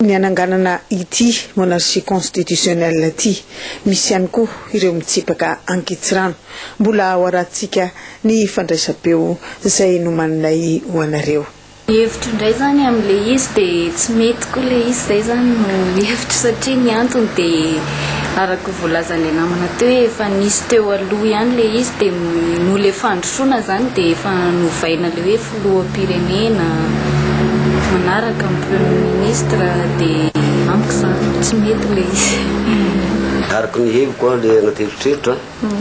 Ny hananganana ity monarchie constitutionnelle ity. Misy ihany koa ireo mitsipaka ankitsirano. Mbola ho arahantsika ny fandraisam-peo izay nomaninay ho anareo. Ny hevitro indray zany amin'le izy dia tsy mety koa le izy zay zany no hevitro satria ny antony dia araka ny voalazan'ilay namana teo hoe efa nisy teo aloha ihany le izy dia noho le fandrosoana zany dia efa novaina le hoe filoham-pirenena manaraka ny premier ministre dia amiko zany tsy mety le izy. Araka ny heviko an, le anaty eritreritra an,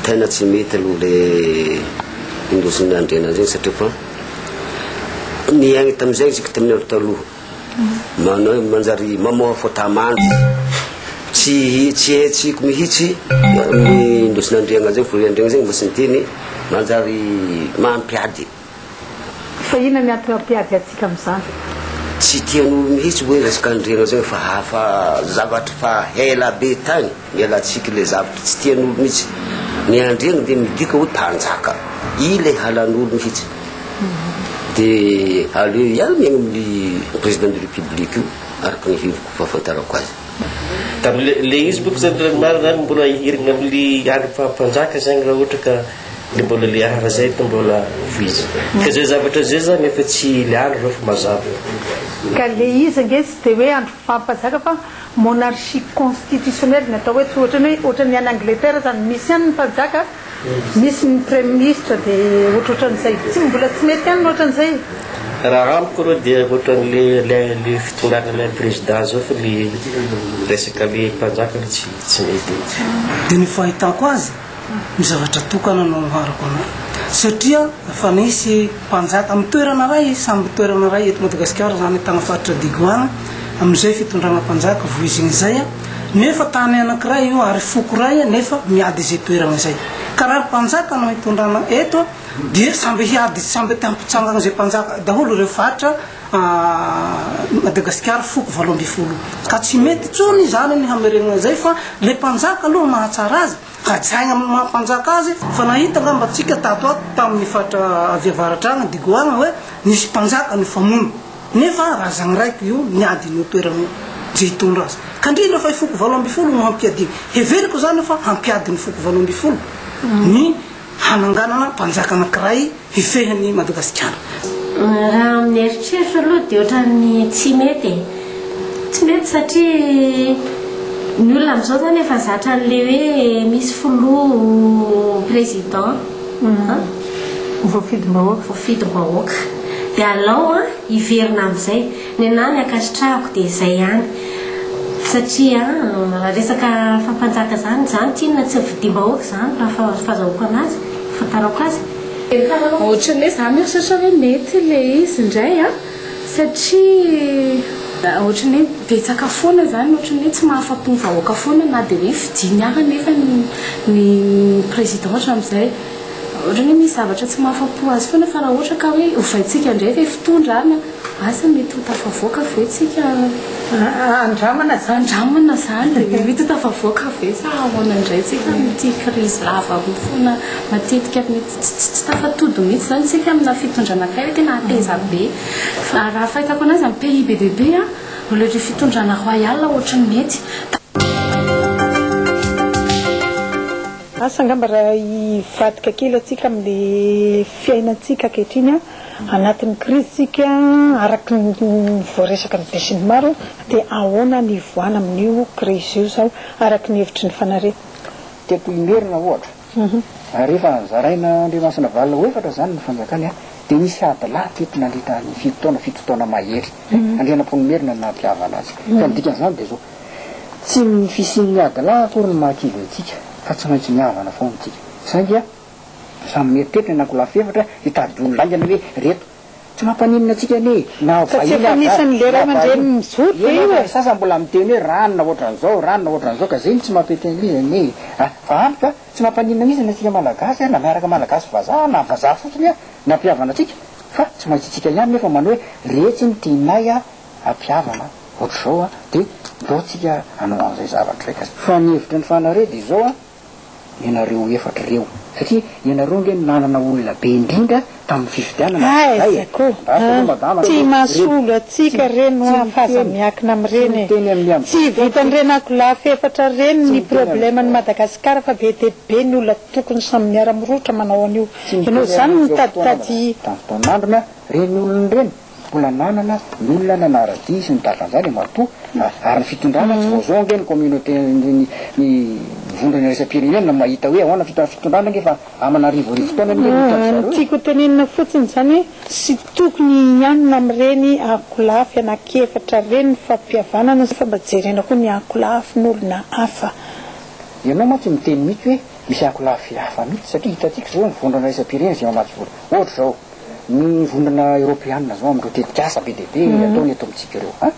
tena tsy mety aloha le indosin'ny andriana zegny satria fa Niaigna tamin'izay isika tamin'ny andro taloha. Manao manjary mamoha fôtamandry. Tsy tsy haintsika mihitsy ny Nosin'Andriagna zay, Volon'Andriagna zay mba tsy niteny, manjary mampiady. Fa inona ny antony hampiady antsika amin'izany? Tsy tian'olo mihitsy hoe resaka Andriagna zay fa hafa zavatra fa ela be tagny nialantsika le zavatra tsy tian'olo mihitsy. Ny Andriagna dia midika hoe mpanjaka. I le halan'olo mihitsy. Dia aleo ihany miaina amin'ny président de république io araka ny heviko fahafantarako azy. Tamin'le le izy boko zany raha ny marina zany mbola hiherigna amle andro faha mpanjaka zany raha ohatra ka le mbola le hafa zay to mbola voizina. Ka zay zavatra zay zany efa tsy le andro zao fa mazava. Ka le izy ange tsy dia hoe andro faha mpanjaka fa monarchie constitutionnelle ny atao hoe tsy ohatran'ny hoe ohatran'ny any Angleterre zany misy ihany ny mpanjaka Misy ny praiminisitra dia ohatrohatran'izay. Tsy mbola tsy mety ihany ny ohatran'izay e. Raha amiko aloha dia ohatran'le le le fitondrana ilay président zao fa le resaka le mpanjaka aloha tsy tsy mety mihitsy. Dia ny fahitako azy, ny zavatra tokana no anoharako anah. Satria efa nisy mpanjaka amin'ny toerana iray, samby toerana iray eto Madagasikara izany tany faritra Digo any, amin'izay fitondrana mpanjaka voizina izay, Nefa tany anankiray io ary foko iray nefa miady izay toerana izay. Ka raha ny mpanjaka no hitondrana eto dia samby hiady samby te hampitsangana izay mpanjaka daholo ireo faritra Madagasikara foko 18. Ka tsy mety intsony izany ny hamerenana izay fa le mpanjaka aloha mahatsara azy, hajaina amin'ny maha mpanjaka azy fa nahita angamba tsika tato ato tamin'ny faritra avy avaratra agny Digo agny hoe nisy mpanjaka nifamono. Nefa razagny raiko io niady an'io toerana io ze hitondra azy. Ka ndrindra fa i foko 18 no hampiadiana. Heveriko zany fa hampiady ny foko 18 ny hananganana mpanjaka anakiray hifehy an'i Madagasikara. Raha amin'ny eritreritro aloha dia ohatran'ny tsy mety e. Tsy mety satria ny olona amin'izao izany efa zatra an'ilay hoe misy filoha président an. Voafidim-bahoaka. Voafidim-bahoaka. Dia alao an hiverina amin'izay. Ny anah ny ankasitrahako dia izay ihany. Satria resaka fampanjaka izany, izany tsinona tsy vidim-bahoaka izany raha fahazahoako anazy, fahafantarako azy. Ohatran'ny hoe za mieritreritra hoe mety ilay izy indray an, satria ohatran'ny hoe betsaka foana izany, ohatran'ny hoe tsy mahafa-po ny vahoaka foana na dia hoe fidiny ary anefa ny président hatramin'izay. Ohatran'ny hoe misy zavatra tsy mahafa-po azy foana fa raha ohatra ka hoe ovaintsika indray ilay fitondrana, asa mety ho tafavoaka ve tsika? Andramana izany. Andramana izany dia mety ho tafavoaka ve sa ahoana indray tsika amin'ity crise lava foana matetika mety tsy tafatody mihitsy izany tsika amina fitondrana anankiray hoe tena hateza be. Fa raha fahitako anazy amin'ny pays be dia be an, mbola ilay fitondrana royale ohatran'ny mety. Asa angamba raha hivadika kely antsika amin'ilay fiainantsika ankehitriny an, anatin'ny krizy isika araka ny voaresaka ny besinimaro dia ahoana ny hivoahana amin'io krizy io izao araka ny hevitry ny Fanare? Teto Imerina ohatra, rehefa nozaraina Andriamasinavalona ho efatra izany ny fanjakany dia nisy ady lahy teto nandritra ny fito taona, fito taona mahery. Andrianampoinimerina no nampihavana azy. Ka ny dikan'izany dia izao, Tsy ny fisian'ny ady lahy akory no mahakivy antsika fa tsy maintsy mihavana foana isika. Saingy samy mieritreritra ny ankolafy efatra hitady olona haingana hoe reto. Tsy mampaninona antsika anie e! Na Fa tsy vahiny efa aza misy ary, an'ilay ray na aman-dreny vahiny. mijoro ve Eny io fa e? ny sasany mbola miteny hoe ranona ohatran'izao, ranona ohatran'izao ka zay no tsy mampety an'izy anie e! Fa amiko a, tsy mampaninona mihitsy ny antsika malagasy a, na miaraka malagasy vazaha na vazaha fotsiny a, ny hampihavana antsika fa tsy maintsy isika ihany nefa manao hoe retsy ny tianay a hampihavana. Ohatr'izao an, dia ndao tsika hanao an'izay zavatra izay ka. Fa ny hevitry ny Fanare dia izao an, ianareo efatra ireo, satria ianareo ange no nanana olona be indrindra. tamin'ny fifidianana hatrizay Aiza e! koa Andraso aloha an! madama Tsy aloha mahasolo ireny antsika tsy ireny tsy hoa fa aza miteny miakina tsy amin'ireny e! miteny amin'ny Tsy amin'izao fotoana vitan'ireny ankolafy efatra ireny tsy ny miteny problème-n'i amin'izao Madagasikara fa be dia be ny olona tokony samy miara-mirohotra manao an'io. tsy Ianao miteny izany amin'izao fotoana mitaditady madama tamin'ny fotoan'androny an! Ireny olona ireny mbola nanana ny olona nanara-dia sy ny tahaka an'izany e matoa ary ny fitondrana tsy vao zao ange ny communauté ny ny vondrona iraisam-pirenena no mahita hoe ahoana fitondrana fitondrana ange efa aman'arivoarivo taona ange no hitan-dry Ny zareo e. tiako hotenenina fotsiny izany hoe tsy tokony hianina amin'ireny ankolafy anankiefatra ireny ny fampihavanana fa mba jerena koa ny ankolafin'olona hafa. Ianao mantsy miteny mihitsy hoe misy ankolafy hafa mihitsy satria hitantsika izao ny vondrona iraisam-pirenena izay mamatsy vola ohatra izao Ny vondrona eoropeanina zao amin'ireo tetikasa be dia be ataony eto amintsika ireo an!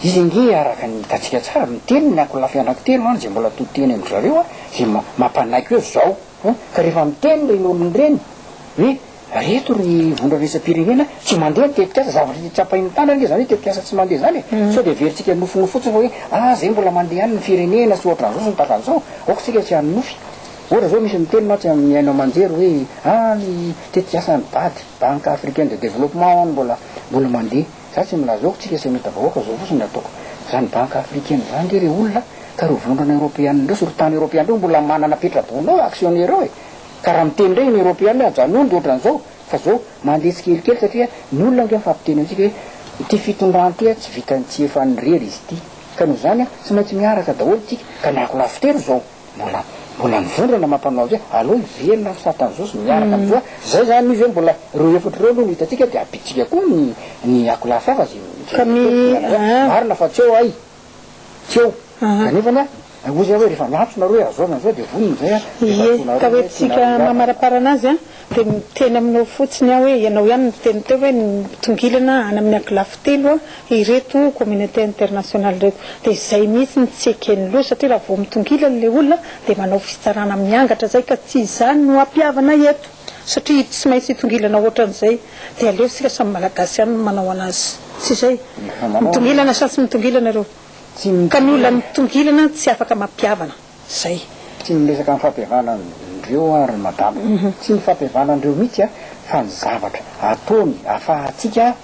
Izy ange araka ny hitantsika tsara miteny ny ankolafy anankitelo an izay mbola to teny amin-dry zareo an izay mampanaiky hoe zao an! Ka rehefa miteny ireny olona ireny hoe reto ry vondrona iraisam-pirenena tsy mandeha ny tetikasa, zavatra tsy tsapain'ny tanana ange izany hoe tetikasa tsy mandeha izany e! Sao dia heverintsika nofinofy fotsiny fa hoe ah zay mbola mandeha ihany ny firenena sy ohatran'izao sy ny tahaka an'izao, aoka isika tsy hanonofy. Ohatra zao misy miteny mantsy amin'ny haino aman-jery hoe ah ny tetikasan'ny bad, Banque Africaine de Développement hono mbola mbola mandeha. Za tsy milaza eo tsika semita vahoaka zao fotsiny no ataoko. Zany Banque Africaine zany nge re olona ka reo vondrona eoropeanina reo sy reo tany eoropeanina reo mbola manana petrabola ao actionnaire ao e. Ka raha miteny ndray ny eoropeanina hoe ajanony de ohatran'izao fa zao mandeha tsikelikely satria ny olona ange mifampiteny amintsika hoe ity fitondrana ity tsy vitan'ny tsy efan'ny irery izy ity. Ka noho izany tsy maintsy miaraka daholo tsika ka ny ankolafy telo zao. Mbola mbola ny vondrona mampanao azy hoe aleo hiverina amin'ny satan'izao sy miaraka amin'izao a! Zay zany izy hoe mbola ireo efatra ireo aloha no hitantsika dia ampiditsika koa ny ny akolafy hafa zay Ka ny zay marina fa tsy eo ay! Tsy eo! Kanefa ny a hoy zay hoe rehefa miantso nareo hoe azao na azao dia vonona zay a! Rehefa Ie, antsoinareo ka zay hoe tsika tianareo hiaraka. mamaraparana azy an, dia miteny aminao fotsiny aho hoe ianao ihany no niteny teo hoe mitongilana any amin'ny ankolafy telo ireto communauté internationale ireto. Dia izay mihitsy no tsy eken'ny loha satria raha vao mitongilana ilay olona dia manao fitsarana miangatra izay ka tsy izany no hampihavana eto satria tsy maintsy hitongilana ohatran'izay dia aleo isika samy malagasy ihany no manao an'azy. Tsy izay? Mitongilana sa tsy mitongilana ireo? Ka ny olona mitongilana tsy afaka mampihavana. Zay. Tsy miresaka ny fampihavana ndreo aho ry madama. Tsy ny fampihavana ndreo mihitsy fa ny zavatra ataony afahantsika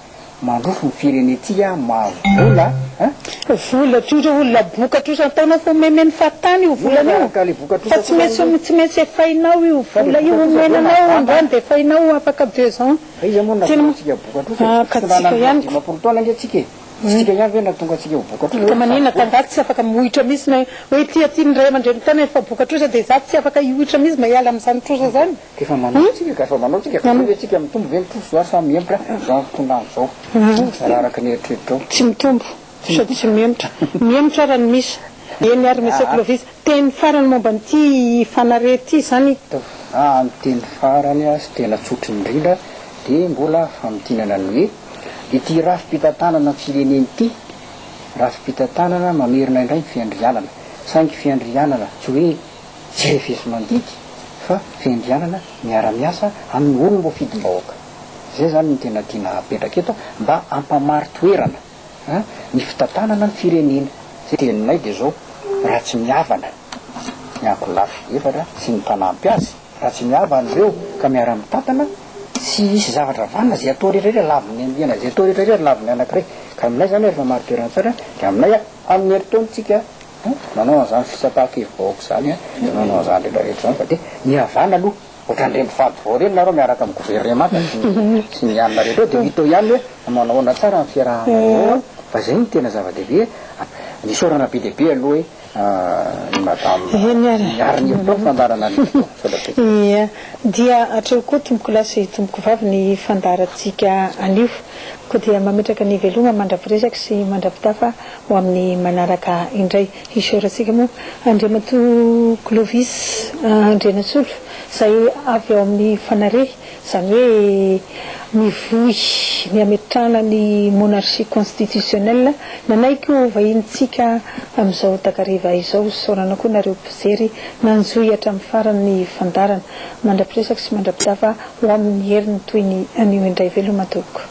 mandroso ny firenentsika mahazo vola a. Vola trosa olona boka trosa ataonao fa omemeny fahatany io volana io fa tsy maintsy tsy maintsy efainao io vola io omena anao androany dia efainao afaka deux ans. Fa iza moa no nahatonga antsika boka trosa e? Ah ka Fitondrana tsika ihany ko. 50 taona ange tsika e. Tsy tsika ihany ve nahatonga antsika ho boka trosa? Ka maninona ka angaha tsy afaka miohitra mihitsy na hoe ity aty ny ray aman-dreny tany efa boka trosa dia izaho tsy afaka hiohitra mihitsy mba hiala amin'izany trosa izany? Ka efa manao tsika ka efa manao tsika ka ve tsika mitombo ve ny trosa sa mihemotra izao fitondrana izao raha araka ny eritreritrao? Tsy mitombo sady tsy mihemotra. Mihemotra ara ny misy. Eny ary Monsieur Clovis, teny farany momba an'ity Fanare ity izany. Raha ny teny farany sy tena tsotra indrindra dia mbola famintinana ny hoe ity rafi-pitantanana ny firenena ity, rafi-pitantanana mamerina indray ny fiandrianana, saingy fiandrianana tsy hoe tsy refesi-mandidy fa fiandrianana miara-miasa amin'ny olom-boafidim-bahoaka. Izay izany no tena tiana hapetraka eto mba hampamari-toerana ny fitantanana ny firenena. Izay teninay dia izao, raha tsy mihavana ny ankolafy efatra sy ny mpanampy azy, raha tsy mihavana ireo ka miara-mitantana, tsy hisy zavatra vanona, izay atao rehetra rehetra lavin'ny andiana, izay atao rehetra rehetra lavin'ny anankiray. Ka aminay izany rehefa mari-toerana tsara dia aminay amin'ny herintaona isika manao an'izany fitsapan-kevi-bahoaka izany, dia manao an'izany rehetra rehetra izany fa dia mihavana aloha. Ohatran'ireny mpivady vao ireny nareo miaraka amin'ny governemanta sy ny sy ny anona rehetra eo dia hita eo ihany hoe manao ahoana tsara ny fiarahanareo eo fa zay no tena zava-dehibe a! Nisaorana be dia be aloha hoe ny madame Eny ary. niary ny hevitra ao fandaharana ny hevitra ao. Misaotra betsaka. Ia. Dia hatreo koa tompokolahy sy tompokovavy ny fandaharantsika anio. Koa dia mametraka ny veloma mandra-piresaka sy mandra-pitafa ho amin'ny manaraka indray. Isaorantsika moa Andriamatoa Clovis Andrianasolo izay avy ao amin'ny Fanare, izany hoe mivoy ny hametrahana ny monarchie constitutionnelle, nanaiky ho vahinintsika amin'izao takariva izao. Isaorana koa nareo mpijery nanjohy hatramin'ny farany ny fandaharana. Mandra-piresaka sy mandra-pitafa ho amin'ny heriny toy ny anio indray. Veloma tompoko.